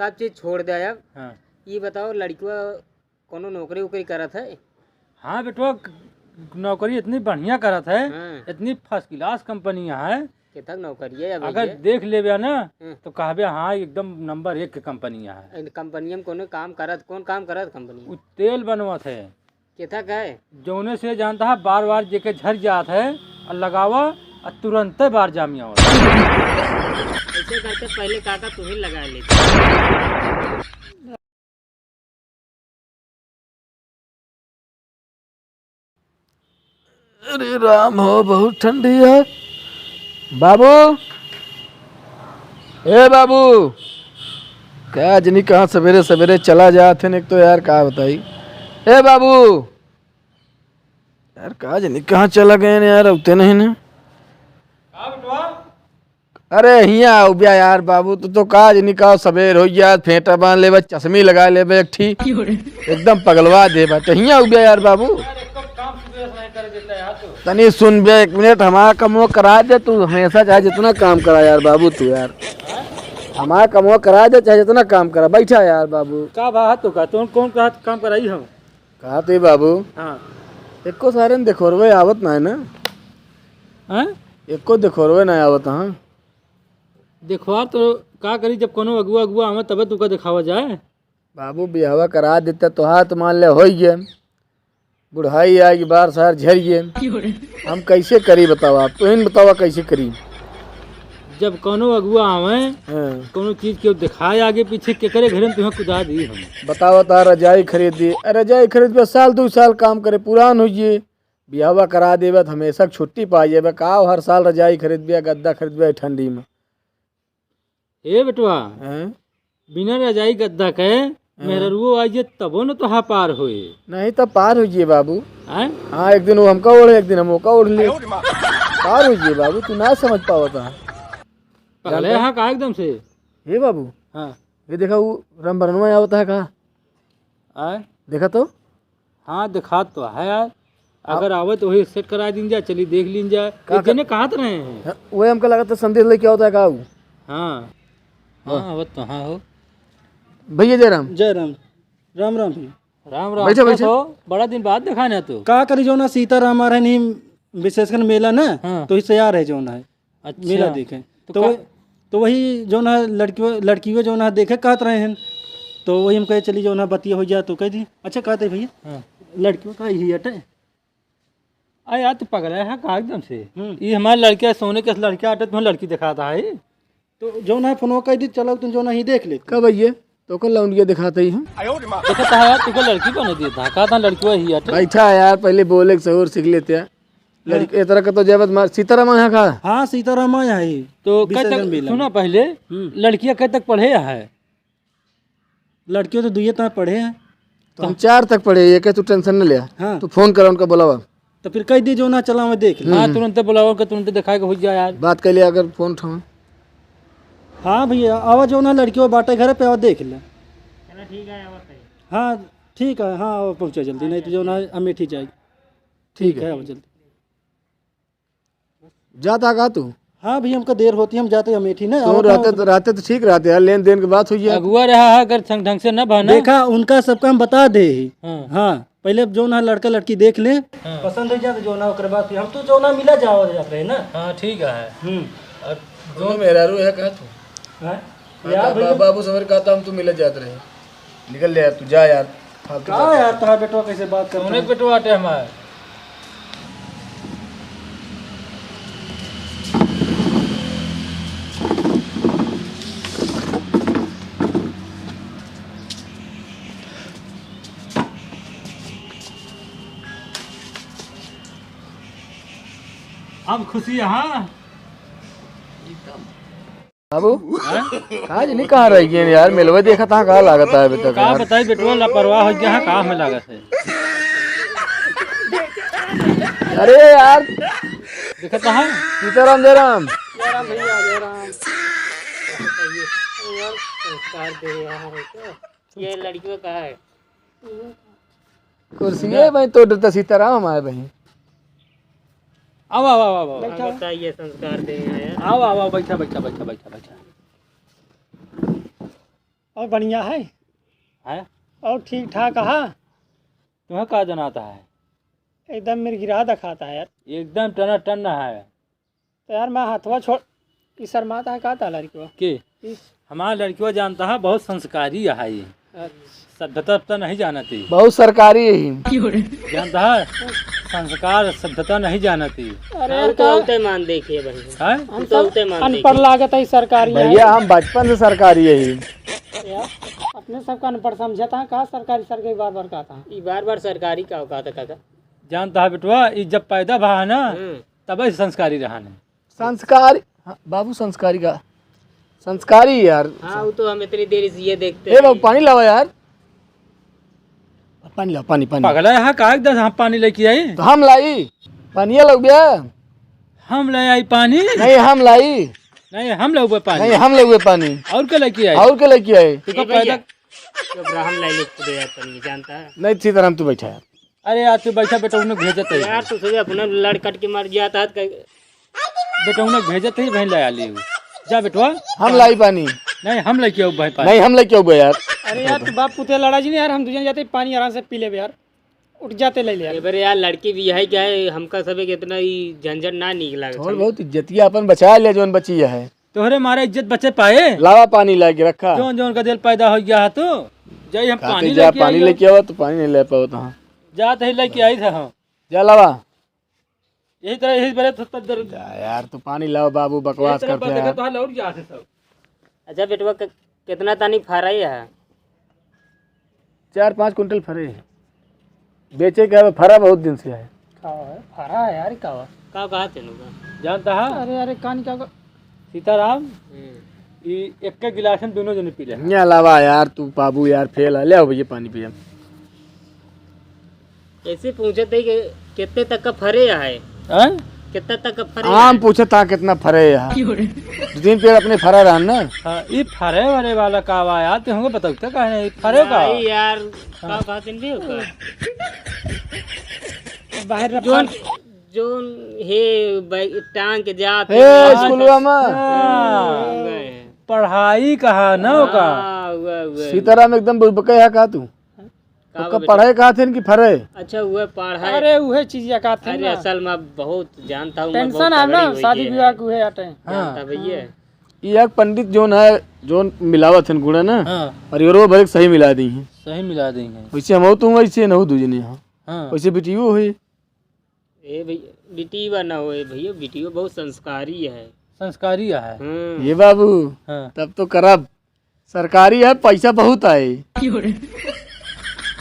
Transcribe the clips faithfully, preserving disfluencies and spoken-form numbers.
सब चीज छोड़ दे अब। हाँ। ये बताओ, लड़किया कोनो नौकरी वोकरी करत है? हाँ बेटवा, क-, नौकरी इतनी बढ़िया करत है, हाँ। इतनी first class कंपनी है। केतक नौकरी है अब अगर ये? देख लेबे ना, हम्म। तो कहबे, "हाँ, एकदम नंबर एक के कंपनी है।" इन कंपनिया में कोनो काम करत, कौन काम करत कंपनी में? उ तेल बनवत है। केथा का है? जौने से जानता है, बार बार जेके झर जात है, और लगावा, और तुरंते बार जामी आवत। ऐसे करके पहले काका तू ही लगा लेते। अरे राम हो, बहुत ठंडी है। बाबू, ए बाबू, का जनी कहाँ सवेरे सवेरे चला जात है, एक तो यार का बताई। ए बाबू, यार का जनी कहाँ चला गए ने यार, अउते नहीं ने। का बेटवा? अरे हियाँ आउ ब्या यार बाबू, तू तो का जनी का सवेर होइ गया, फेंटा बांध लेबे, चश्मी लगा लेबे एक ठी, एकदम पगलवा देबे। तो हियाँ आउ ब्या यार बाबू। यार, एको काम सुबह से नहीं करे देता यार तू। तनी सुन बे एक मिनट, हमार कमवा करा दे तू, हमेशा चाहे जितना काम करा यार बाबू तू यार। हमार कमवा करा दे, चाहे जितना काम करा, बैठा यार बाबू। का बात तो का, तू कौन का काम कराई हम? कहा तो बाबू। हाँ। एको सारे न देखोरवे आवत ना है ना? हैं? एको देखोरवे ना आवत, हाँ। देखवार तो का करी, जब कोनो अगुआ, अगुआ आवे तबे तुका देखावा जाए। बाबू, बियाहवा करा देता तोहार तो मान ले होई गए। बुढ़ाई आएगी, बार सार झरिए। हम कैसे करी बतावा, आप तो इन बतावा कैसे करी? जब कोनो अगुआ आवे, हाँ। कोनो चीज के दिखाए आगे पीछे, केकरे घरे में तुहें कुदा दी हम। बतावा ता रजाई खरीद दी, अरे रजाई खरीद के साल दू साल काम करे, पुरान हो गए, बियाहवा करा देबे तो हमेशा के छुट्टी पा जेबे। का हर साल रजाई खरीद बिया, गद्दा खरीद बिया ठंडी में? ए बेटवा, हैं? बिना रजाई गद्दा के हाँ। मेहररुओ आई जे तबो न तोहा पार होए। नहीं तो पार हो जिए बाबू। हैं? हाँ, एक दिन वो हमका ओढ़े, एक दिन हम ओका ओढ़ ले। पार हो जिए बाबू, तू ना समझ पावत है। पगले जानता? हाँ का एकदम से? हे बाबू, हाँ। ये देखा वो रामभरनवा आवत है का? आए? देखा तो? हाँ, दिखात तो है यार। अगर आवे तो वही सेट करा दीन जाए, चली देख लीन जाए। का एक कर- जने कहत रहे हैं। हाँ, वही हमका लगत है संदेश लेके आवत है का ऊ? हाँ। हाँ। हाँ, आवत तो हाँ हो। भैया जय राम। जय राम। राम राम भैया। राम राम। बैठो, कैसे बैठो। हो? बड़ा दिन बाद देखा ना तो। का करी जो ना सीताराम आ रहे नहीं, विशेषकर मेला ना, हाँ। तो इससे आ रहे जो ना है। अच्छा। मेला देखे। तो तो का- वही, तो वही जो ना लड़कियों, लड़कियों जो ना देखे कहत रहे हैं, तो वही हम कहे चली जो ना बतिया हो जाए तो कह दी। अच्छा कहते भैया, हाँ। लड़कियों का यही अटे? अरे यार, तू पगला है का एकदम से? हम्म। ये हमारे लड़किया सोने के लड़किया अटे, तुम्हें लड़की दिखाता है। तो जो ना फोन कह दी, चलो तुम जो ना ही देख लेते। कब भैया? तो कल लौंडिया दिखाते ही हम। देखा था यार, तुका लड़की बने दिया था, कहा था लड़की वही है। बैठा है यार, पहले बोले के सहूर सीख लेते हैं। लड़की हाँ। ए तरह का तो जयवत मार सीताराम यहाँ का। हाँ, सीताराम यहाँ ही। तो कब विसर्जन तक, मेला सुना में। पहले, हम्म। लड़कियाँ कब तक पढ़े है? लड़कियों तो दुइये तक पढ़े हैं। तो हम चार तक पढ़े, ये के तू टेंशन न ले। हाँ। तू फोन कर उनका बुलावा। तो फिर कह दी जो ना चला मैं देख ले। हाँ, हम्म। तुरंत बुलावा उनका, तुरंत दिखाए के हो जाए यार। बात कर लिया अगर फोन उठावा। हाँ भैया, आवा जो ना लड़कियों बाटे घर पे आवा देख ले। चला ठीक है, आवा सही। हाँ, ठीक है, हाँ, आवा पहुँचा जल्दी, नहीं तो जो ना अमेठी जाए। ठीक ठीक है। है, आवा जल्दी। जाता का तू? हाँ भैया, हमका देर होती, हम जाते अमेठी ना। तो आवा रहते कहाँ? तो, रहते तो ठीक रहते यार, लेन देन के बात हुई है। अगुआ रहा है, अगर संग ढंग से न बना। देखा, उनका सबका हम बता दे ही। हाँ। हाँ, पहले जो ना लड़का लड़की देख ले, हाँ। पसंद हो जाए तो जो ना ओकरे बाद फिर हम तो जो ना मिला जाओ जात रहे ना। हाँ, ठीक है। हम्म। और दोनों मेहरारू है कहा तू? हाँ? हाँ, यार तो भैया। बा-, बाबू सवेरे कहा था हम तो मिले जात रहे। निकल ले यार, तू जा यार, फालतू का बात यार, करता। तोहार बेटवा कैसे बात करता सोने है? के बेटवा आटे हमार। अब खुशी है, हाँ? एकदम। बाबू, हैं? का जनी कहाँ रह गए यार? मेलवा देखा था, का लागत है अभी तक का यार? बताई बेटवा, लापरवाह हो गया है, का हमें लागत है? अरे यार, देखा था? सीताराम, जय राम। जय राम भैया, जय राम। अरे यार, संस्कार दे रहा है क्या? ये लड़कियों का है। कुर्सी है भाई, तो डरता सीताराम आए भाई। आओ, आओ, आओ, आओ, आओ। बैठा। बताइए, संस्कार दे आया। आओ, आओ, आओ, बैठा, बैठा, बैठा, बैठा, बैठा। और बढ़िया है? हैं? और ठीक ठाक है? तुम्हें का जनाता है? एकदम मिर्गिरा दिखाता है यार। एकदम टना टन है। तो यार, मैं हथवा छोड़, ई शर्माता है का ता लड़किवा? के? इस हमार लड़किवा जानता है, बहुत संस्कारी है ये। अच्छा। सभ्यता तो नहीं जानती। बहुत सरकारी है ही। जानता है, संस्कार सभ्यता नहीं जानती। अरे हाँ, यार, वो तो का होते मान देखिए भाई। हैं? हम तो सब होते मान अनपढ़ देखिए। लागत है सरकारी है। भैया, हम बचपन से सरकारी है ही। यार, अपने सबका अनपढ़ समझता है, का सरकारी सरकारी बार बार कहता है? ई बार बार सरकारी का कहता काका? जानता है बेटवा, ई जब पैदा भा है ना, हम्म। तब से संस्कारी रहा है। संस्कारी, हाँ, बाबू संस्कारी का, संस्कारी यार। हाँ, वो तो हम इतनी देर से ये देखते ए बाबू, हैं। पानी लावा यार, पानी लाओ, पानी, पानी। पगला यहाँ का एकदम हम पानी लेके आई? तो हम लाई, पानिया लाओ बे। हम ले आई पानी? नहीं, हम लाई। नहीं, हम लाओ पानी। नहीं, हम लाओ पानी। और के लेके आई? और के लेके आई? तू ए तो भैया, पैदा चुप रहा, हम लाई ले खुदे यार पानी, जानता है? नहीं, सीताराम, तू बैठा यार। अरे यार, तू बैठा, बेटा, उन्हें भेजत है। यार, तू सोचे अपना लड़ कट के मर जाता है, तो बेटा, उन्हें भेजत ही बहन लया लियो। जा बेटवा। हम लाई पानी। नहीं, हम लेके आऊ भाई पानी। नहीं, हम लेके आऊ यार। अरे यार, तू बाप पुते लड़ा जी नहीं यार, हम दूजन जाते पानी आराम से पी लेबे यार। उठ जाते ले ले यार। ए बरे यार, लड़की भी है क्या है, हमका सबे के इतना ही झंझट ना नीक लागत थोड़ है। बहुत इज्जतिया अपन बचा ले, जोन बची है। तोहरे मारे इज्जत बचे पाए। लावा पानी लाके रखा। जोन जोन का दिल पैदा हो गया है तो जाई हम खाते पानी जा, लेके पानी आई लेके हो। आवा तो पानी नहीं ले पावत हाँ। जात ही लेके आई था हम। जा लावा। यही तरह, यही बरे थोड़ा देर। जा यार, तू पानी लाओ बाबू, बकवास यही तरह करते बात हैं। देखा तो हाल और जात है सब। अच्छा बेटवा, क-, कितना तानी फरा है? चार पाँच कुंटल फरे। बेचे के हवे, फरा बहुत दिन से है। का है? फरा है यार, का बा? का कहा तेनू का? जानता है? अरे, अरे, कान का, का सीताराम, हम्म। ई एक के गिलास में दोनों जने पी ले। ये अलावा यार, तू बाबू यार, फेल है। ले आओ भैया, पानी पिए। ऐसे पूछत है कि कितने तक का फरे है? हैं? कितना तक का फरे आम है? पूछत था कितना फरे है? क्यों रे? दो तीन पेड़ अपने फरा रहन ना। हाँ, ई फरे वरे वाला का बा यार? ते हमको बताओ तो काहे नहीं? फरे का? नहीं यार, हाँ। का बात नहीं होता। बाहर रखा। जोन, जोन हे बै-, टांग के जात हे, है। स्कूलवा में। हाँ। हाँ, वही। पढ़ाई कहा ना ओका? हाँ, वह, वह। सीताराम एकदम बुड़बके है का तू? का ओका बा बेटा? पढ़े कहत हन कि फरे? अच्छा, उहे पढ़े। अरे, उहे चीज या कहत हन अरे, ना। असल में बहुत जानता हूँ मैं, टेंशन बहुत है ना, झगड़ी हुई शादी है। विवाह के उहे आटे। जानता हाँ। भैया। हाँ। ई एक पंडित जोन है, जोन मिलावत हन गुड़ा ना, हाँ। और योरो भरे सही मिला दी हैं। सही मिला दी हैं। वैसे हम तो वैसे न हो दूजने यहाँ। हाँ। वैसे बिटियो हुई। ए भैया, बिटिया ना होए भैया, बिटिया बहुत संस्कारी है। संस्कारी है। हम्म। ये बाबू, हाँ। तब तो करब। सरकारी है, पैसा बहुत आए।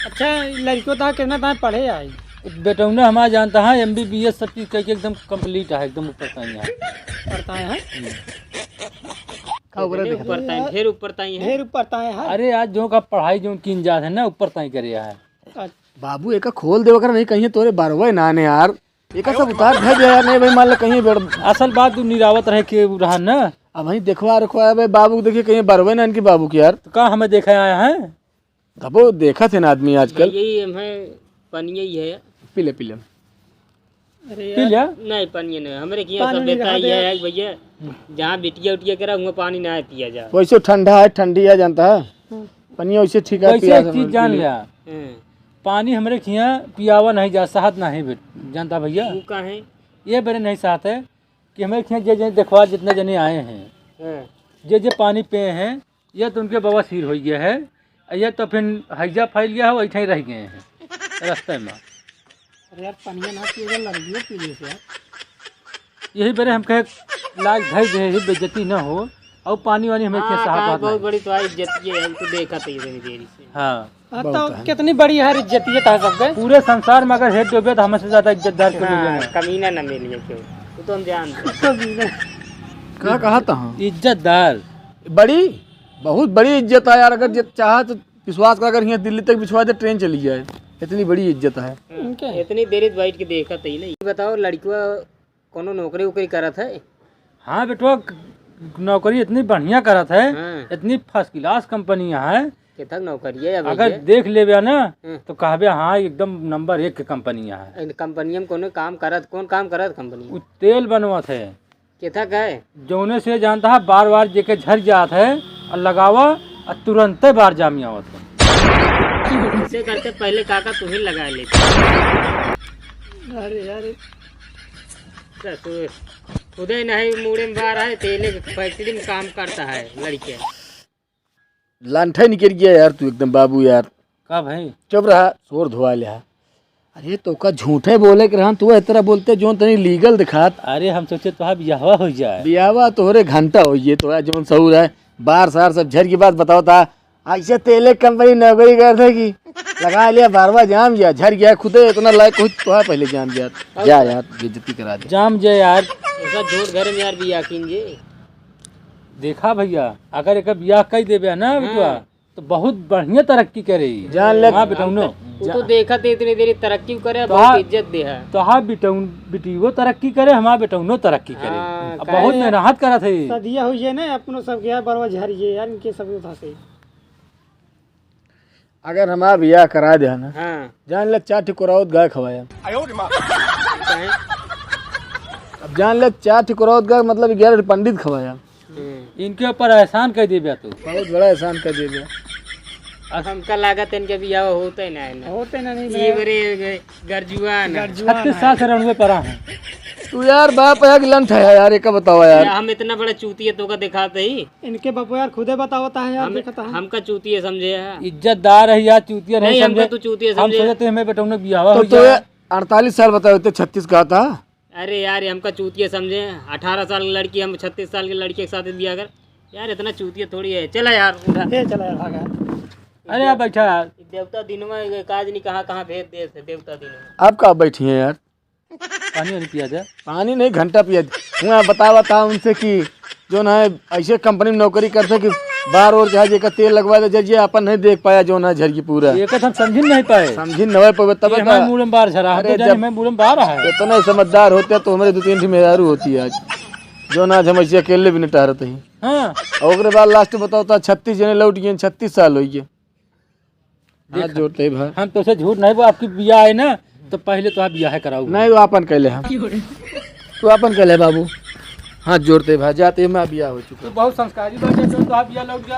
अच्छा, ई लड़कियों ता कितना ताई पढ़े आई? बेटौना हमारा जानता है, एमबीबीएस सब चीज करके एकदम कंप्लीट है, एकदम ऊपर ताई है। ऊपर ताई है? हम्म। का ऊपर कितने देखा? ऊपर ताई, ढेर ऊपर ताई है। ढेर ऊपर ताई है। अरे यार, जो का पढ़ाई जो कीन जात है ना, ऊपर ताई करे है। अच्छा। बाबू, एका खोल देवे कर, नहीं कहीं तोरे बरवे ना ने यार। एका सब उतार धर दे यार, नहीं भाई, मान ले कहीं बेड़। असल बात तू निरावत रहे के उ रहा ना। अब वहीं देखवा रखवा है भाई, बाबू के देखिए कहीं बरवे ना इनकी बाबू की यार। तो का हमें देखा आया है? तबो देखा थे ना आदमी आजकल। यही हमें पनिया ही है। पी ले, पी ले। अरे पी यार। लिया? नहीं, पनिया नहीं, हमरे के यहाँ पानी सब नहीं बेटा रहा ये दे। है कि भैया, जहाँ बिटिया उटिया करा, वहाँ पानी ना पिया जा। वैसे ठंडा है, ठंडी है, जानता है? हम्म। पनिया वैसे ठीक है, वैसे पिया एक से चीज पी जान ले। लिया। हम्म। पानी हमरे खिया पियावा नहीं जा, सहत नहीं बे-, जानता भैया? वो का है? ये बेरे नहीं सहत है कि हमरे खिया जे जे देखवा जितने जने आए हैं, हाँ। जे जे पानी पिए हैं, ये तो उनके बवासीर हो गया है, ये तो फिर हैजा फैल गया है, वैसे ही रह गए हैं रास्ते में। अरे यार, पनिया ना पिएगा, लड़कियों पी ले यार। यही बेरे हम कहे, लाज धई दे, ही बेइज्जती न हो, और पानी वानी हमें हाँ, खेत साहब कहाँ बात बहुत नहीं। बड़ी तो इज्जत ये है, हम तो देखा थे इतनी देरी से। हाँ। हाँ, बहुत तो है। कितनी बड़ी है इज्जत ये तो है सबके। पूरे संसार में अगर हेड डूबे तो हमसे ज्यादा इज्जतदार कोई हाँ, मिले ना। कमीना ना मिले क्यों, वो तो हम जानते हैं। कमीना। का कहा था हम? इज्जतदार। बड़ी, बहुत बड़ी इज्जत है यार, अगर जे चाहे तो विश्वास कर, अगर यहाँ दिल्ली तक बिछवा दे, ट्रेन चली जाए, इतनी बड़ी इज्जत है। उनके? इतनी देर बैठ के देखा तो ही नहीं। बताओ, लड़कियों कोनो नौकरी वोकरी करत है? हाँ बेटवा, क-, नौकरी इतनी बढ़िया करत है, हाँ। इतनी फर्स्ट क्लास कंपनी है। कितना नौकरी है अब अगर ये? देख लेबे ना, हाँ। तो कहबे, "हाँ, एकदम नंबर एक के कंपनी है।" इन कंपनियों में कोनो काम करत, कौन काम करत कंपनी? उ तेल बनवत है। केथा का है? जौने से जानता है, बार बार जेके झर जात है और लगावा, आ तुरंते बार जाम आवत है। ऐसे करते पहले काका तू ही लगा लेते। अरे यार। ससुर, खुदे नहीं मूड़े में बार है, तेले के फैक्ट्री में काम करता है लड़के। लंठे निकल गया यार तू एकदम बाबू यार। का भाई? चुप रहा, शोर धोआ लिहा। अरे तोका झूठे बोले के रहन, तू एह तरह बोलते जौन तनी लीगल दिखात। अरे हम सोचे तोहार बियाहवा हो जाए। बियाहवा तोहरे घंटा होइए, तोहरा जौन सहूर है, बार सार सब झर की बात बताओ ता। ऐसे तेले कंपनी नौकरी करते कि लगा लिया बारवा जाम गया, झर गया खुदे इतना लायक कुछ तोहार पहले जाम गया। जा यार, बेइज्जती करा दे। जाम जे यार। ऐसा झूठ घर में यार बियाह कीन जे। देखा भैया, अगर एक बियाह कई देबे ना हाँ। बेटवा, तो बहुत बढ़िया तरक्की करे। जान ले। हाँ बेटौनो। वो तो देखा थे इतनी देरी तरक्की करे, तो बहुत हाँ, इज्जत दे है। तो हाँ बेटौन, बेटियो तरक्की करे, हमार बेटौनो तरक्की करे। हाँ, अब काहे बहुत मेहनत करत है। सदिया हुई है ना अपनो सब के यार, बरवा झरिए यार, इनके सब उठा से। अगर हमार बियाह करा दे ना, हाँ। जान ले चार ठे कोरावत गाय खवाया। काहे? अब जान ले चार ठे कोरावत गाय मतलब ग्यारह ठे पंडित खवाया। हम्म। इनके ऊपर एहसान कर देबे तू। बहुत बड़ा एहसान कर देबे। अब हमका लागत इनके बियाह होते ना है ना। होते ना नहीं ये बड़े गरजुआन है। गरजुआन छत्तीस है। साल से रणुए परा है। तू यार बाप है कि लंठ है यार, एक बतावा यार। हम इतना बड़ा चूतिया तोका दिखाते ही। इनके बापो यार खुदे बतावता है यार, हम, देखता है। हमका चूतिया समझे है। इज्जतदार है यार, चूतिया नहीं नहीं, हमका समझे। तू चूतिया हम समझे। सोचे थे हमें बेटौनो बियाह तो हो तू जाए। ये अड़तालीस साल बताओ, इतने छत्तीस कहा था। अरे यार, ये हमका चूतिया समझे। अठारह साल की लड़की, हम छत्तीस साल की लड़की के साथ बियाह कर। यार, इतना चूतिया थोड़ी है। चला यार, उठा। ए, चला यार, भागा। अरे यार, बैठा यार। देवता दिनवा के काज नहीं, कहाँ, कहाँ भेज दे से देवता दिनवा। आप का बैठी हैं यार? पानी वानी पिया दे। पानी नहीं, घंटा पिया दे। हुआ बतावा था उनसे कि जौन है ऐसे कंपनी में नौकरी करते कि बार और चाहे जेकर तेल लगवा दे, जे अपन नहीं देख पाया जौन है झरकी पूरा। ये कथन समझिन नहीं पाए। समझिन नहीं पाए, तब ये हमारे बता। मूड़ में बार झरा, अरे तो जाने जब मैं मूड़ में बार है। इतने समझदार होते तो हमारे दो तीन ठे मेहरारू होती आज, जौन आज हम ऐसे अकेले भी नहीं टहरते ही। हाँ। और ओकरे बाद लास्ट बताओ तो छत्तीस जने लौट गए, छत्तीस साल हो गए। हाथ देख, जोड़ते हैं भाई। हम तोसे झूठ नहीं बोल, आपकी बियाह है ना, तो पहले तो आप बियाह कराओ। नहीं, वो आपन कहले हम। तू आपन कहले बाबू। हाथ जोड़ते हैं भाई, जाते हैं, मैं बियाह हो चुका। तू बहुत संस्कारी बाटे, जो तो आप बियाह लौट गया।